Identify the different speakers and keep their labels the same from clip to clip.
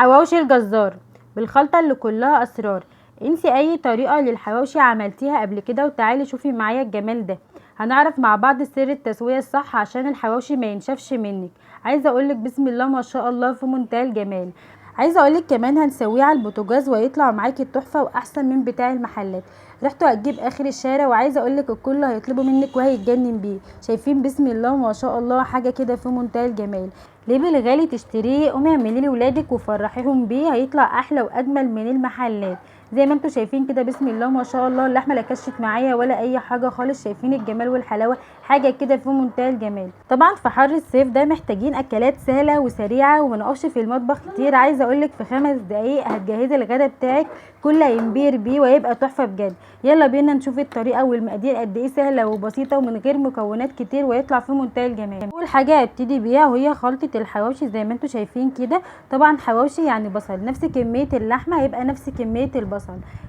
Speaker 1: حواوشي الجزار بالخلطة اللي كلها اسرار. انسي اي طريقة للحواوشي عملتيها قبل كده وتعالي شوفي معايا الجمال ده. هنعرف مع بعض سر التسوية الصح عشان الحواوشي ما ينشفش منك. عايزة اقولك بسم الله ما شاء الله في منتهى الجمال. عايزه اقولك كمان هنسويه على البوتاجاز وهيطلع معاكي التحفة واحسن من بتاع المحلات. ريحته هتجيب اخر الشارع، وعايزه اقولك الكل هيطلبه منك وهيتجنن بيه. شايفين بسم الله ما شاء الله حاجة كده في منتهى الجمال. ليه بالغالي تشتريه؟ قومي اعملي لولادك وفرحيهم بيه، هيطلع احلى واجمل من المحلات. زي ما انتم شايفين كده بسم الله ما شاء الله اللحمة لا كشت معايا ولا اي حاجة خالص. شايفين الجمال والحلاوه، حاجة كده في منتهى الجمال. طبعا في حر الصيف ده محتاجين اكلات سهلة وسريعة وما نقفش في المطبخ كتير. عايزه اقولك في 5 دقايق هتجهزي الغدا بتاعك كله هينبهر بيه وهيبقى تحفة بجد. يلا بينا نشوف الطريقة والمقادير قد ايه سهلة وبسيطة ومن غير مكونات كتير ويطلع في منتهى الجمال. اول حاجة هبتدي بيها وهي خلطه الحواوشي زي ما انتم شايفين كده. طبعا حواوشي يعني بصل، نفس كمية اللحمة هيبقى نفس كمية البصل.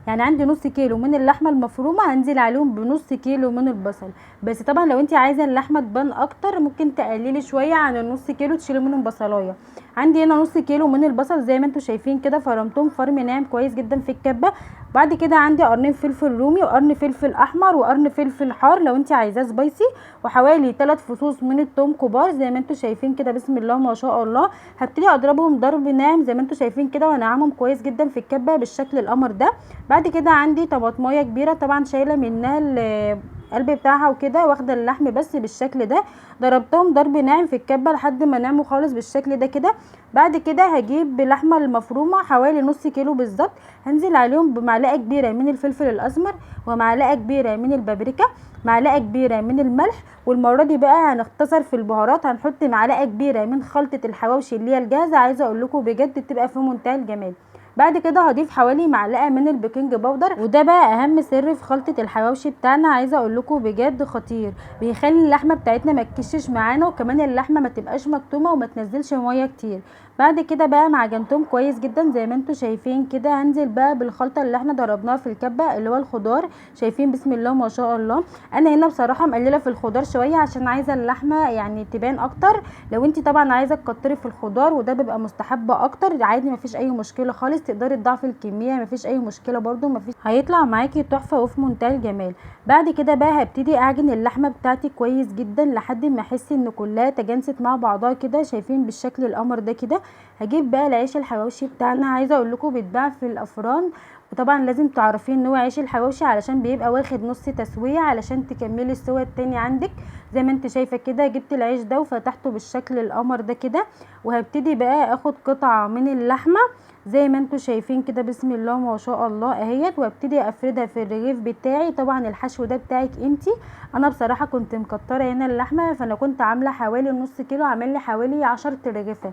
Speaker 1: يعني عندي نص كيلو من اللحمة المفرومه هنزل عليهم بنص كيلو من البصل. بس طبعا لو انت عايزه اللحمة تبان اكتر ممكن تقللي شوية عن النص كيلو، تشيلي منهم بصلايه. عندي هنا نص كيلو من البصل زي ما انتم شايفين كده، فرمتهم فرم ناعم كويس جدا في الكبه. بعد كده عندي قرنين فلفل رومي وقرن فلفل احمر وقرن فلفل حار لو انت عايزاه spicy، وحوالي 3 فصوص من التوم كبار زي ما انتم شايفين كده بسم الله ما شاء الله. هبتدي اضربهم ضرب ناعم زي ما انتم شايفين كده وانعمهم كويس جدا في الكبه بالشكل القمر ده. بعد كده عندي طماطمايه كبيرة طبعا شايله منها القلب بتاعها وكده، واخده اللحم بس بالشكل ده. ضربتهم ضرب ناعم في الكبه لحد ما نعموا خالص بالشكل ده كده. بعد كده هجيب اللحمة المفرومه حوالي نص كيلو بالظبط، هنزل عليهم بمعلقه كبيرة من الفلفل الاسمر ومعلقة كبيرة من البابريكا، معلقه كبيرة من الملح. والمرة دي بقى هنختصر في البهارات، هنحط معلقه كبيرة من خلطه الحواوشي اللي هي الجاهزة. عايزه اقول لكم بجد بتبقى في منتهى الجمال. بعد كده هضيف حوالي معلقه من ال baking powder، وده بقى اهم سر في خلطه الحواوشي بتاعنا. عايزه اقول لكم بجد خطير، بيخلي اللحمة بتاعتنا ما تكشش معانا، وكمان اللحمة ما تبقاش مكتومة وما تنزلش مية كتير. بعد كده بقى معجنتهم كويس جدا زي ما انتم شايفين كده. هنزل بقى بالخلطه اللي احنا ضربناها في الكبه اللي هو الخضار. شايفين بسم الله ما شاء الله. انا هنا بصراحة مقلله في الخضار شوية عشان عايزه اللحمة يعني تبان اكتر. لو انت طبعا عايزه تكتري في الخضار وده بيبقى مستحب اكتر عادي، مفيش اي مشكلة خالص، تقدري تضاعفي الكمية مفيش اي مشكلة برده، مفيش، هيطلع معاكي تحفة وفي منتهى الجمال. بعد كده بقى هبتدي اعجن اللحمة بتاعتي كويس جدا لحد ما احس ان كلها تجانست مع بعضها كده. شايفين بالشكل القمر ده كده. هجيب بقى العيش الحواوشي بتاعنا، عايزه اقول لكم بيتباع في الافران، وطبعا لازم تعرفين ان هو عيش الحواوشي علشان بيبقى واخد نص تسويه علشان تكملي السوى التاني عندك. زي ما انت شايفه كده جبت العيش ده وفتحته بالشكل القمر ده كده، وهبتدي بقى اخد قطعه من اللحمة زي ما انتم شايفين كده بسم الله ما شاء الله اهيت، وابتدي افردها في الرغيف بتاعي. طبعا الحشو ده بتاعك انتي، انا بصراحة كنت مكتره هنا اللحمة، فانا كنت عامله حوالي نص كيلو، عامل لي حوالي 10 رغيفه،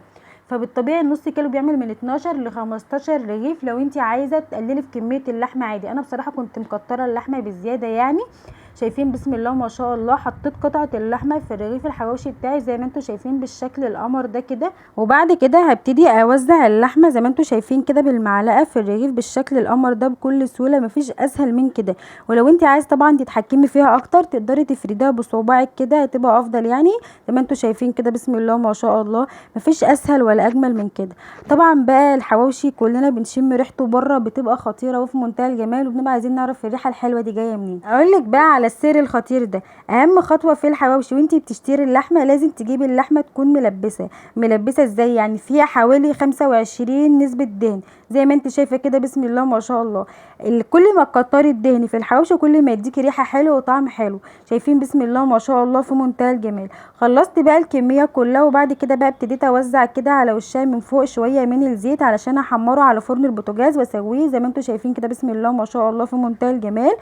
Speaker 1: فبالطبيعي النص كيلو بيعمل من 12 ل 15 رغيف. لو انت عايزه تقللي في كمية اللحمة عادي، انا بصراحة كنت مكتره اللحمة بالزيادة يعني. شايفين بسم الله ما شاء الله حطيت قطعه اللحمة في الرغيف الحواوشي بتاعي زي ما انتم شايفين بالشكل القمر ده كده. وبعد كده هبتدي اوزع اللحمة زي ما انتم شايفين كده بالمعلقه في الرغيف بالشكل القمر ده بكل سهولة، مفيش اسهل من كده. ولو انت عايز طبعا تتحكمي فيها اكتر تقدري تفرديها بصباعك كده، هتبقى افضل يعني. زي ما انتم شايفين كده بسم الله ما شاء الله مفيش اسهل ولا اجمل من كده. طبعا بقى الحواوشي كلنا بنشم ريحته بره، بتبقى خطيرة وفي منتهى الجمال، وبنبقى عايزين نعرف الريحة الحلوة دي جاية منين. اقول لك بقى على السر الخطير ده، اهم خطوة في الحواوشي وانتي بتشتري اللحمة لازم تجيبي اللحمة تكون ملبسه. ملبسه ازاي؟ يعني فيها حوالي 25 نسبه دهن زي ما انت شايفه كده بسم الله ما شاء الله. كل ما تكتري الدهن في الحواوشي كل ما يديكي ريحه حلوة وطعم حلو. شايفين بسم الله ما شاء الله في منتهى الجمال. خلصت بقى الكمية كلها، وبعد كده بقى ابتديت اوزع كده على وشها من فوق شوية من الزيت علشان احمره على فرن البوتاجاز واسويه زي ما انتم شايفين كده بسم الله ما شاء الله في منتهى الجمال.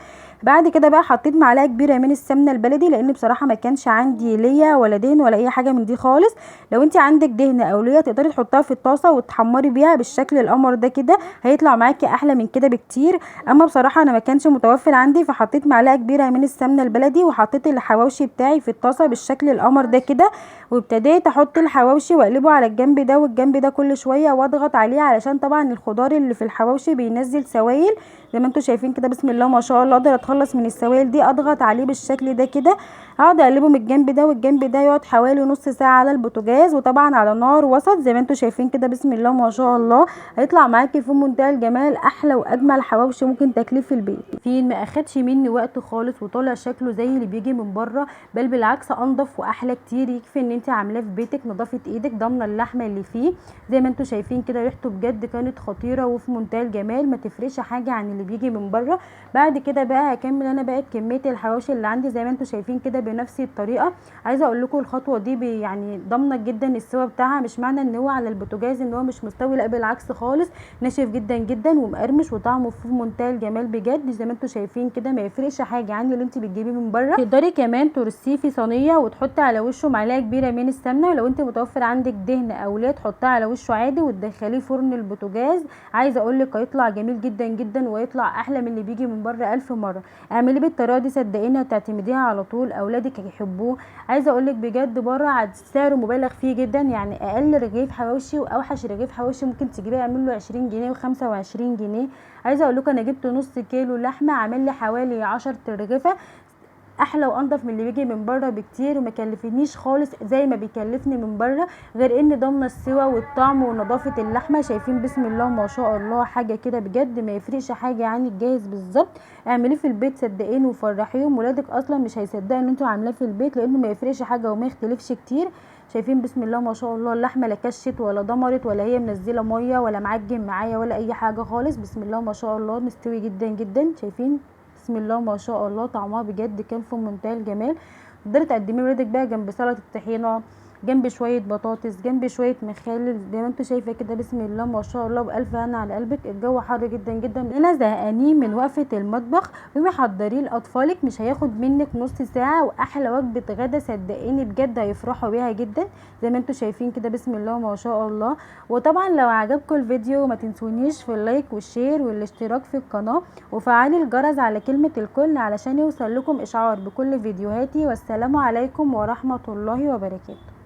Speaker 1: بعد كده بقى حطيت معلقه كبيرة من السمنة البلدي، لان بصراحة ما كانش عندي ليا ولا دهن ولا اي حاجة من دي خالص. لو انت عندك دهن او ليا تقدري تحطها في الطاسه وتحمري بيها بالشكل القمر ده كده، هيطلع معاكي احلى من كده بكتير. اما بصراحة انا ما كانش متوفر عندي، فحطيت معلقه كبيرة من السمنة البلدي وحطيت الحواوشي بتاعي في الطاسه بالشكل القمر ده كده، وابتديت احط الحواوشي واقلبه على الجنب ده والجنب ده كل شوية واضغط عليه، علشان طبعا الخضار اللي في الحواوشي بينزل سوائل زي ما انتم شايفين كده بسم الله ما شاء الله. اقدر اتخلص من السوائل دي، اضغط اضغط عليه بالشكل ده كده. هقعد اقلبه من الجنب ده والجنب ده، يقعد حوالي نص ساعة على البوتاجاز، وطبعا على نار وسط زي ما انتم شايفين كده. بسم الله ما شاء الله هيطلع معاكي في منتهى الجمال، احلى واجمل حواوشي ممكن تاكليه في البيت. فين ما اخدش مني وقت خالص، وطالع شكله زي اللي بيجي من بره، بل بالعكس انضف واحلى كتير. يكفي ان انت عاملاه في بيتك، نظافة ايدك، ضامنه اللحمة اللي فيه زي ما انتم شايفين كده. ريحته بجد كانت خطيرة وفي منتهى الجمال، ما تفرقش حاجة عن اللي بيجي من بره. بعد كده بقى هكمل انا بقى كمية الحواوشي اللي عندي زي ما انتم شايفين كده بنفس الطريقة. عايزه اقول لكم الخطوة دي يعني ضامنه جدا السوا بتاعها، مش معنى ان هو على البوتاجاز ان هو مش مستوي، لا بالعكس خالص، ناشف جدا جدا ومقرمش وطعمه في منتهى الجمال بجد زي ما انتم شايفين كده، ما يفرقش حاجة عن اللي انت بتجيبيه من بره. تقدري كمان ترصيه في صينية وتحطي على وشه معلقه كبيرة من السمنة، ولو انت متوفر عندك دهن او لا تحطيه على وشه عادي وتدخليه فرن البوتاجاز. عايزه اقول لك هيطلع جميل جدا جدا، ويطلع احلى من اللي بيجي من بره 1000 مرة. اعمليه بالطريقة دي صدقيني هتعتمديها على طول، اولادك هيحبوه. عايزه اقول لك بجد بره سعره مبالغ فيه جدا، يعني اقل رغيف حواوشي واوحش رغيف حواوشي ممكن تجيبيه يعمل له 20 جنيه و25 جنيه. عايزه اقول لكم انا جبت نص كيلو لحمه عامل لي حوالي 10 رغيفه، احلى وانضف من اللي بيجي من بره بكتير، وما كلفنيش خالص زي ما بيكلفني من بره، غير ان ضامنه السوا والطعم ونظافه اللحمة. شايفين بسم الله ما شاء الله حاجة كده بجد ما يفرقش حاجة عن الجاهز بالظبط. اعمليه في البيت صدقيني وفرحيهم، ولادك اصلا مش هيصدقوا ان انتوا عاملاه في البيت، لانه ما يفرقش حاجة وما يختلفش كتير. شايفين بسم الله ما شاء الله اللحمة لا كشت ولا دمرت ولا هي منزله مية ولا معجن معايا ولا اي حاجة خالص. بسم الله ما شاء الله مستوي جدا جدا. شايفين بسم الله ما شاء الله طعمها بجد كان في منتهى الجمال. تقدري تقدميه لولادك بقى جنب سلطة الطحينه، جنب شوية بطاطس، جنب شوية مخلل زي ما انتوا شايفه كده. بسم الله ما شاء الله بالف هنا على قلبك. الجو حر جدا جدا، انا زهقانين من وقفه المطبخ، ومحضريه لاطفالك مش هياخد منك نص ساعة، واحلى وجبة غدا صدقيني بجد هيفرحوا بيها جدا زي ما انتوا شايفين كده. بسم الله ما شاء الله. وطبعا لو عجبكم الفيديو ما تنسونيش في ال like وال share والاشتراك في القناة، وفعلي الجرس على كلمة الكل علشان يوصل لكم اشعار بكل فيديوهاتي. والسلام عليكم ورحمة الله وبركاته.